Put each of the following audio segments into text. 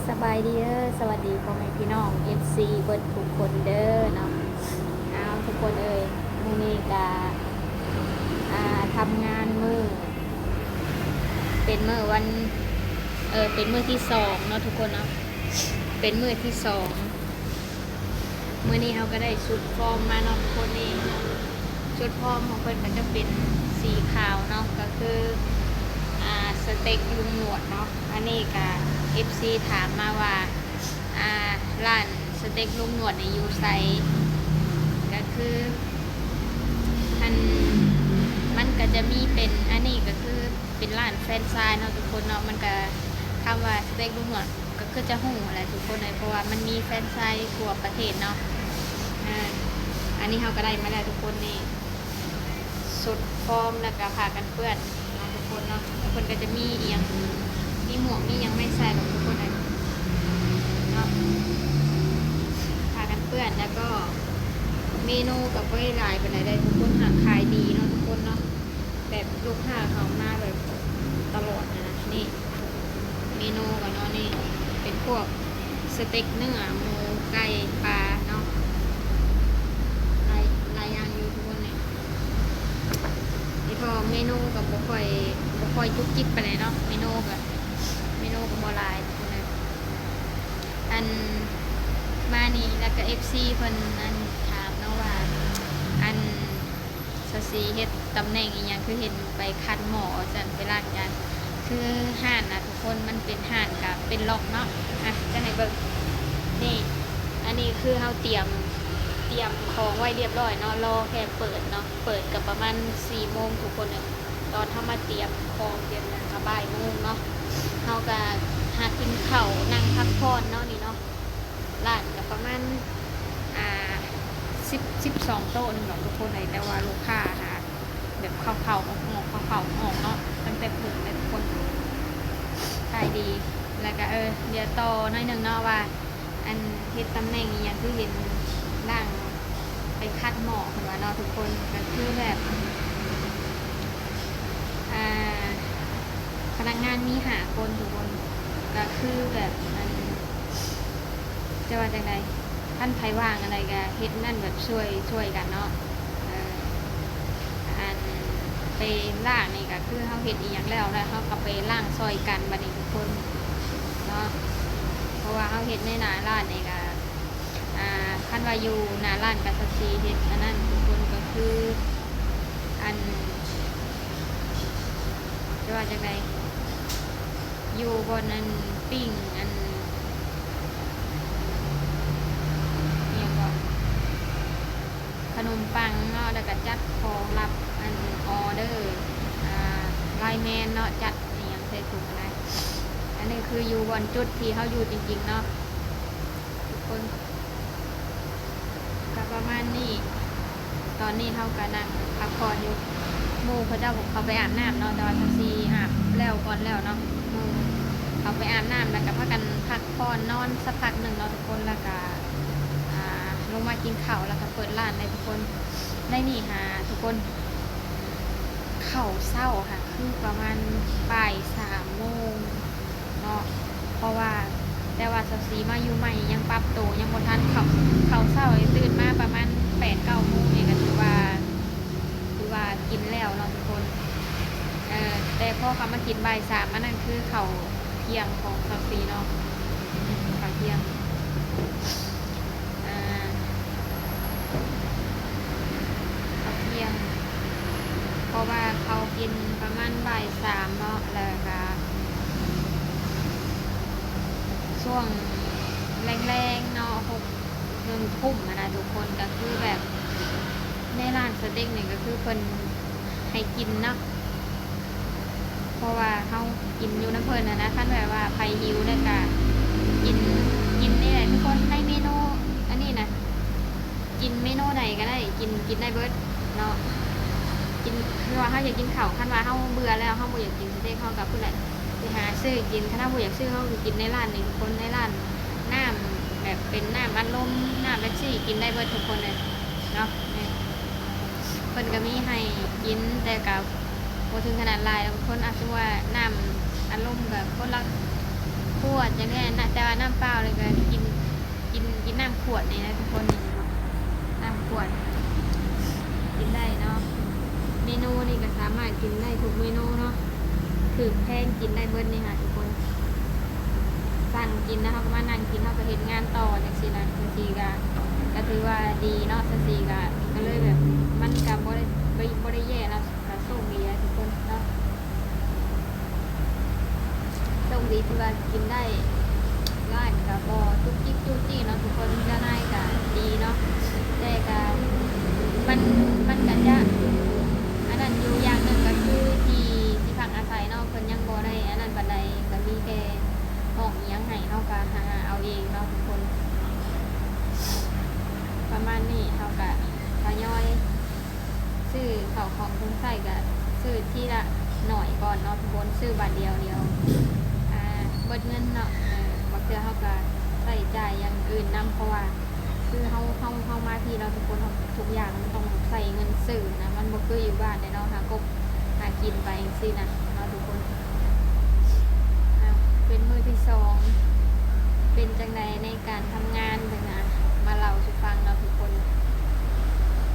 ສະບາຍດີເດີ ສະຫວັດດີພໍ່ແມ່ພີ່ນ້ອງ ເອັຟຊີ ເບິດທຸກຄົນເດີເນາະ. ອ້າວ ທຸກຄົນເອີຍ ມື້ນີ້ກະ ອ່າ ທຳງານມື້ ເປັນມື້ວັນ ເອີ ເປັນມື້ທີສອງເນາະທຸກຄົນເນາະ ເປັນມື້ທີສອງ. ມື້ນີ້ເຮົາກໍໄດ້ຊຸດຟອມມາເນາະທຸກຄົນ. ນີ້ ຊຸດຟອມຂອງເພິ່ນກໍຈະເປັນສີຂາວເນາະ ກໍຄື ອ່າ ສະເຕັກລຸງໜວດເນາະ. ອັນນີ້ກໍ ເອັຟຊີ ຖາມມາວ່າ ອ່າ ຮ້ານສະເຕັກລຸງໜວດນີ້ຢູ່ໃສ? ກໍຄື ອັນ ມັນກໍຈະມີເປັນ ອັນນີ້ກໍຄືເປັນຮ້ານແຟຣນໄຊເນາະທຸກຄົນເນາະ. ມັນກໍ ຄຳວ່າສະເຕັກລຸງໜວດ ກໍຄືຈະຮູ້ແຫຼະທຸກຄົນເອີຍ ເພາະວ່າມັນມີແຟຣນໄຊທົ່ວປະເທດເນາະ. ເອີ ອັນນີ້ເຮົາກໍໄດ້ມາແລ້ວທຸກຄົນ. ນີ້ ຊຸດຟອມ ແລ້ວກໍຜ້າກັນເປື້ອນເນາະທຸກຄົນເນາະ. ແລ້ວເພິ່ນກໍຈະມີອີ່ຫຍັງ ມີໝວກ ມີຫຍັງໃຫ້ໃສ່ດອກທຸກຄົນເອີຍເນາະ ຜ້າກັນເປື້ອນ. ແລ້ວກໍເມນູກໍບໍ່ໄດ້ຫຼາຍປານໃດເດ້ທຸກຄົນ ຫາກຂາຍດີເນາະທຸກຄົນເນາະ. ແບບລູກຄ້າເຂົ້າມາແບບຕະຫຼອດນະ. ນີ້ ເມນູກໍເນາະ ນີ້ເປັນພວກສະເຕັກເນື້ອ ໝູ ໄກ່ ປາເນາະ ຫຼາຍ ຫຼາຍຢ່າງຢູ່ທຸກຄົນ. ນີ້ ນີ້ເພາະເມນູກໍບໍ່ຄ່ອຍ ບໍ່ຄ່ອຍຈຸກຈິກປານໃດເນາະ ເມນູກໍ ເມນູກໍບໍ່ຫຼາຍທຸກຄົນເອີຍ. ອັນ ມານີ້ ແລ້ວກໍ ເອັຟຊີ ເພິ່ນ ອັນ ຖາມເນາະວ່າ ອັນ ຊາວສີເຮັດຕຳແໜ່ງອີ່ຫຍັງ ຄືເຫັນໄປຂັດໝໍ້ວ່າຊັ້ນ ໄປລ້າງຈານ. ຄືຮ້ານນະທຸກຄົນ ມັນເປັນຮ້ານກະເປັນລັອກເນາະ. ອ່ະ ຈະໃຫ້ເບິ່ງ ນີ້ ອັນນີ້ຄືເຮົາຕຽມ ຕຽມຂອງໄວ້ລຽບຮ້ອຍເນາະ ລໍແຄ່ເປີດເນາະ. ເປີດກະປະມານສີ່ໂມງທຸກຄົນເອີຍ. ຕອນເຮົາມາຕຽມຂອງ ຕຽມຫຍັງກະບ່າຍໂມງເນາະ. ເຮົາກະຫາກິນເຂົ້າ ນັ່ງພັກຜ່ອນເນາະ ນີ້ເນາະ. ຮ້ານກໍປະມານ ອ່າ ສິບ ສິບສອງໂຕະໜຶ່ງດອກທຸກຄົນເອີຍ ແຕ່ວ່າລູກຄ້າຫາແບບເຂົ້າໆອອກໆ ເຂົ້າໆອອກໆເນາະ ຕັ້ງແຕ່ພຸ້ນເລີຍທຸກຄົນ ຂາຍດີ. ແລ້ວກໍ ເອີ ດຽວຕໍ່ໜ້ອຍໜຶ່ງເນາະວ່າ ອັນ ເຮັດຕຳແໜ່ງອີ່ຫຍັງ ຄືເຫັນລ້າງໄປຂັດໝໍ້ເພິ່ນວ່າເນາະທຸກຄົນ. ກໍຄືແບບ ອ່າ ພະນັກງານມີຫ້າຄົນທຸກຄົນ ກໍຄືແບບ ອັນ ຈະວ່າຈັ່ງໃດ ຄັນໃຜວ່າງອັນໃດກໍເຮັດນັ້ນ ແບບຊ່ວຍ ຊ່ວຍກັນເນາະ. ເອີ ອັນ ໄປລ້າງນີ້ກໍຄືເຮົາເຮັດອີ່ຫຍັງແລ້ວ ແລ້ວເຮົາກໍໄປລ້າງຊ່ອຍກັນບັດນີ້ທຸກຄົນເນາະ. ເພາະວ່າເຮົາເຮັດໃນໜ້າຮ້ານນີ້ກໍ ອ່າ ຄັນວ່າຢູ່ໜ້າຮ້ານກໍຊາວສີ່ເຮັດອັນນັ້ນທຸກຄົນ ກໍຄື ອັນ ຈະວ່າຈັ່ງໃດ ຢູ່ບ່ອນອັນປີ້ງ ອັນ ອີ່ຫຍັງເກາະ ຂະໜົມປັງເນາະ ແລ້ວກໍຈັດຂອງ ຮັບອັນອໍເດີ ອ່າ ລາຍແມນເນາະ ຈັດອີ່ຫຍັງໃສ່ຖົງນະ. ອັນນີ້ຄືຢູ່ບ່ອນຈຸດທີ່ເຮົາຢູ່ຈິງໆເນາະທຸກຄົນ. ກໍປະມານນີ້ ຕອນນີ້ເຮົາກໍນັ່ງພັກຜ່ອນຢູ່. ໝູ່ເຂົາເຈົ້າເຂົ້າໄປອາບນ້ຳເນາະ ແຕ່ວ່າຊາວສີ່ອາບແລ້ວກ່ອນແລ້ວເນາະ. ໝູ່ເຂົາໄປອາບນ້ຳ ແລ້ວກໍພາກັນພັກຜ່ອນນອນສັກພັກໜຶ່ງເນາະທຸກຄົນ ແລ້ວກໍ ອ່າ ລົງມາກິນເຂົ້າ ແລ້ວກໍເປີດຮ້ານເລີຍທຸກຄົນ. ໄດ້ນີ້ຫາທຸກຄົນ ເຂົ້າເຊົ້າຫາຄືປະມານບ່າຍສາມໂມງເນາະ ເພາະວ່າ ແຕ່ວ່າຊາວສີ່ມາຢູ່ໃໝ່ ຍັງປັບໂຕ ຍັງບໍ່ທັນເຂົ້າ ເຂົ້າເຊົ້າ ຕື່ນມາປະມານແປດເກົ້າໂມງນີ້ກໍຖືວ່າ ຖືວ່າກິນແລ້ວເນາະທຸກຄົນ. ເອີ ແຕ່ພໍເຂົ້າມາກິນບ່າຍສາມ ອັນນັ້ນຄືເຂົ້າທ່ຽງຂອງຊາວສີ່ເນາະ ເຂົ້າທ່ຽງ ອ່າ ເຂົ້າທ່ຽງ ເພາະວ່າເຂົາກິນປະມານບ່າຍສາມເນາະ ແລ້ວກະຊ່ວງແລງໆເນາະ ຫົກ ໜຶ່ງທຸ່ມຫັ້ນນະທຸກຄົນ. ກະຄືແບບໃນຮ້ານສະເຕັກນີ້ ກະຄືເພິ່ນໃຫ້ກິນເນາະ ເພາະວ່າເຮົາກິນຢູ່ນຳເພິ່ນຫັ້ນນະ. ຄັນແບບວ່າໃຜຫິວແລ້ວກະກິນ ກິນນີ້ແຫຼະທຸກຄົນ. ໃນເມນູອັນນີ້ນະ ກິນເມນູໃດກໍໄດ້ ກິນ ກິນໄດ້ເບິດເນາະ ກິນ ຄືວ່າເຮົາຢາກກິນເຂົ້າ. ຄັນວ່າເຮົາເບື່ອແລ້ວ ເຮົາບໍ່ຢາກກິນສະເຕັກ ເຮົາກໍພຸ້ນແຫຼະ ໄປຫາຊື້ກິນ. ຄັນເຮົາບໍ່ຢາກຊື້ ເຮົາກໍກິນໃນຮ້ານນີ້ທຸກຄົນ. ໃນຮ້ານນ້ຳແບບເປັນນ້ຳອັດລົມ ນ້ຳເປັບຊີ ກິນໄດ້ເບິດທຸກຄົນເລີຍເນາະ. ນີ້ ເພິ່ນກໍມີໃຫ້ກິນ ແຕ່ກໍບໍ່ເຖິງຂະໜາດຫຼາຍດອກທຸກຄົນ. ອາ ສົມມຸດວ່ານ້ຳອັດລົມກໍຄົນລະ ຂວດຈັ່ງຊີ້ນະ ແຕ່ວ່ານ້ຳເປົ່ານີ້ກໍກິນ ກິນ ກິນນ້ຳຂວດນີ້ນະທຸກຄົນ ນີ້ເຫັນບໍ່ ນ້ຳຂວດກິນໄດ້ເນາະ. ເມນູນີ້ກໍສາມາດກິນໄດ້ທຸກເມນູເນາະ ຖືກແພງກິນໄດ້ເບິດນີ້ຫາທຸກຄົນ ສັ່ງກິນແລ້ວເຮົາກໍມານັ່ງກິນ ເຮົາກໍເຮັດງານຕໍ່ຈັ່ງຊີ້ນະ ຈັ່ງຊີ້ກໍ ກໍຖືວ່າດີເນາະ ຈັ່ງຊີ້ກໍ ກໍເລີຍແບບ ມັນກໍບໍ່ໄດ້ ບໍ່ ບໍ່ໄດ້ແຍ່ເນາະ ກໍໂຊກດີແຫຼະທຸກຄົນເນາະ. ໂຊກດີທີ່ວ່າກິນໄດ້ ຮ້ານກໍບໍ່ຈຸກຈິກຈູ້ຈີ້ເນາະທຸກຄົນ ເຈົ້ານາຍກໍດີເນາະ ແຕ່ກໍມັນ ມັນກໍຈະອັນນັ້ນຢູ່ ຢ່າງໜຶ່ງກໍຄືທີ່ ທີ່ພັກອາໄສເນາະ ເພິ່ນຍັງບໍ່ໄດ້ອັນນັ້ນປານໃດ ກໍມີແຕ່ຫ້ອງອີ່ຫຍັງໃຫ້ ເຮົາກໍຫາເອົາເອງເນາະທຸກຄົນ ປະມານນີ້ ເຮົາກໍທະຍອຍ ຊື້ເຂົ້າຂອງເຄື່ອງໃຊ້ກະຊື້ທີລະໜ້ອຍກ່ອນເນາະທຸກຄົນ ຊື້ບາດດຽວ ດຽວ ອ່າ ເບິດເງິນເນາະ ເອີ ບາງເທື່ອເຮົາກະໃຊ້ຈ່າຍຢ່າງອື່ນນຳ ເພາະວ່າຄືເຮົາ ເຮົາ ເຮົາມາພີ້ເນາະທຸກຄົນ ເຮົາ ທຸກຢ່າງມັນຕ້ອງໃຊ້ເງິນຊື້ນະ ມັນບໍ່ຄືຢູ່ບ້ານເດ້ເນາະ ຫາກົບຫາກິນໄປຈັ່ງຊີ້ນະເນາະທຸກຄົນ. ອ່າ ເປັນມື້ທີສອງ ເປັນຈັ່ງໃດໃນການທຳງານ ເບິ່ງນະ ມາເລົ່າສູ່ຟັງເນາະທຸກຄົນ.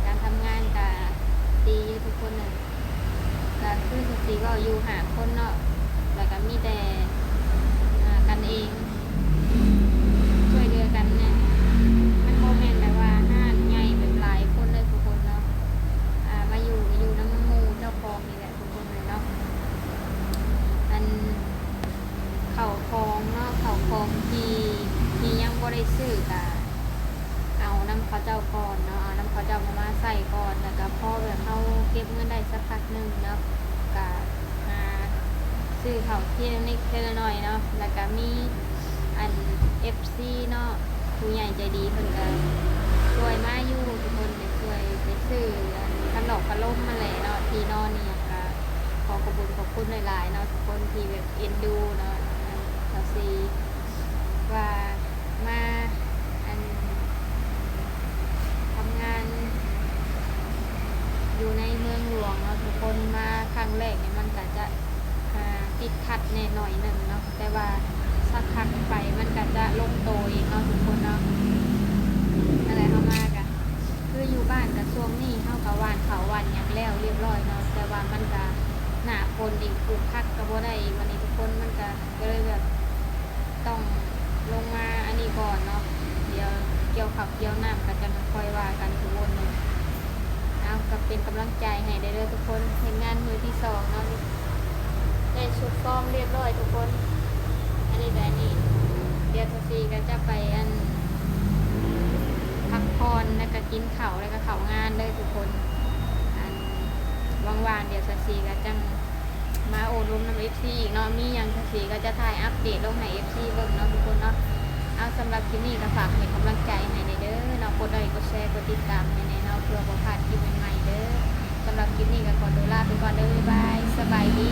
ການທຳງານກະດີຢູ່ທຸກຄົນນະ ກະຄືຊິເວົ້າຢູ່ຫ້າຄົນເນາະ ແລ້ວກະມີແຕ່ ອ່າ ກັນເອງ ຊ່ວຍເຫຼືອກັນນະ ມັນບໍ່ແມ່ນແບບວ່າຮ້ານໃຫຍ່ແບບຫຼາຍຄົນເລີຍທຸກຄົນເນາະ ອ່າ ມາຢູ່ກະຢູ່ນຳໝູ່ເຈົ້າຂອງນີ້ແຫຼະ ທຸກຄົນເລີຍເນາະ ອັນເຂົ້າຂອງເນາະ ເຂົ້າຂອງທີ່ ທີ່ຍັງບໍ່ໄດ້ຊື້ກະເອົານຳເຂົາເຈົ້າກ່ອນເນາະ ເອົານຳເຂົາເຈົ້າມາ ມາໃຊ້ກ່ອນ ແລ້ວກະພໍແບບເຮົາເກັບເງິນໄດ້ສັກພັກໜຶ່ງເນາະ ກະຫາຊື້ເຂົ້າທີລະນິດທີລະໜ້ອຍເນາະ ແລ້ວກະມີອັນເອັຟ ຊີເນາະ ຜູ້ໃຫຍ່ໃຈດີເພິ່ນກະຊ່ວຍມາຢູ່ທຸກຄົນ ໄປຊ່ວຍໄປຊື້ອັນຂະໜົມຂະລົມຫັ້ນແຫຼະເນາະ ທີ່ນອນອີ່ຫຍັງກະຂໍຂອບບຸນຂອບຄຸນຫຼາຍໆເນາະ ທຸກຄົນທີ່ແບບເອັນດູເນາະ ອັນເຮົາຊິວ່າມາອັນທຳງານຢູ່ໃນເມືອງຫຼວງເນາະ ທຸກຄົນ ມາຄັ້ງແລກນີ້ມັນກະຈະ ອ່າ ຕິດຂັດແດ່ໜ້ອຍໜຶ່ງເນາະ ແຕ່ວ່າສັກພັກໄປມັນກະຈະລົງໂຕເອງເນາະທຸກຄົນເນາະ. ນັ້ນແຫຼະ ເຮົາມາກະ ຄືຢູ່ບ້ານກະຊ່ວງນີ້ເຮົາກະຫວ່ານເຂົ້າຫວ່ານຫຍັງແລ້ວລຽບຮ້ອຍເນາະ ແຕ່ວ່າມັນກະໜ້າຝົນອີກ ປູກຜັກກະບໍ່ໄດ້ອີກ ບາດນີ້ທຸກຄົນ ມັນກະ ກະເລີຍແບບຕ້ອງລົງມາອັນນີ້ກ່ອນເນາະ ດຽວກ່ຽວເຂົ້າກ່ຽວນ້ຳກະຈັ່ງຄ່ອຍວ່າກັນທຸກຄົນເນາະ. ເອົາ ກະເປັນກຳລັງໃຈໃຫ້ເດີທຸກຄົນ ເຮັດງານມື້ທີສອງເນາະ ໄດ້ຊຸບຟອມລຽບຮ້ອຍທຸກຄົນ ອັນນີ້ກະອັນນີ້ ດຽວຊາວສີ່ກະຈະໄປອັນ ພັກຜ່ອນ ແລ້ວກະກິນເຂົ້າ ແລ້ວກະເຂົ້າງານເດີທຸກຄົນ ອັນ ວ່າງໆ ດຽວຊາວສີ່ກະຈັ່ງ ມາໂອ້ລົມນຳເອັຟຊີອີກເນາະ ມີຫຍັງຈັ່ງຊີ້ກະຈະຖ່າຍອັບເດດລົງໃຫ້ເອັຟຊີເບິ່ງເນາະທຸກຄົນເນາະ. ເອົາ ສຳລັບຄລິບນີ້ກະຝາກເປັນກຳລັງໃຈໃຫ້ແດ່ເດີເນາະ ກົດໄລກ໌ ກົດແຊ ກົດຕິດຕາມໃຫ້ແດ່ເນາະ ເພື່ອບໍ່ພາດຄລິບໃໝ່ໆເດີ. ສຳລັບຄລິບນີ້ກະຂໍຕົວລາໄປກ່ອນເດີ ບາຍບາຍ ສະບາຍດີ.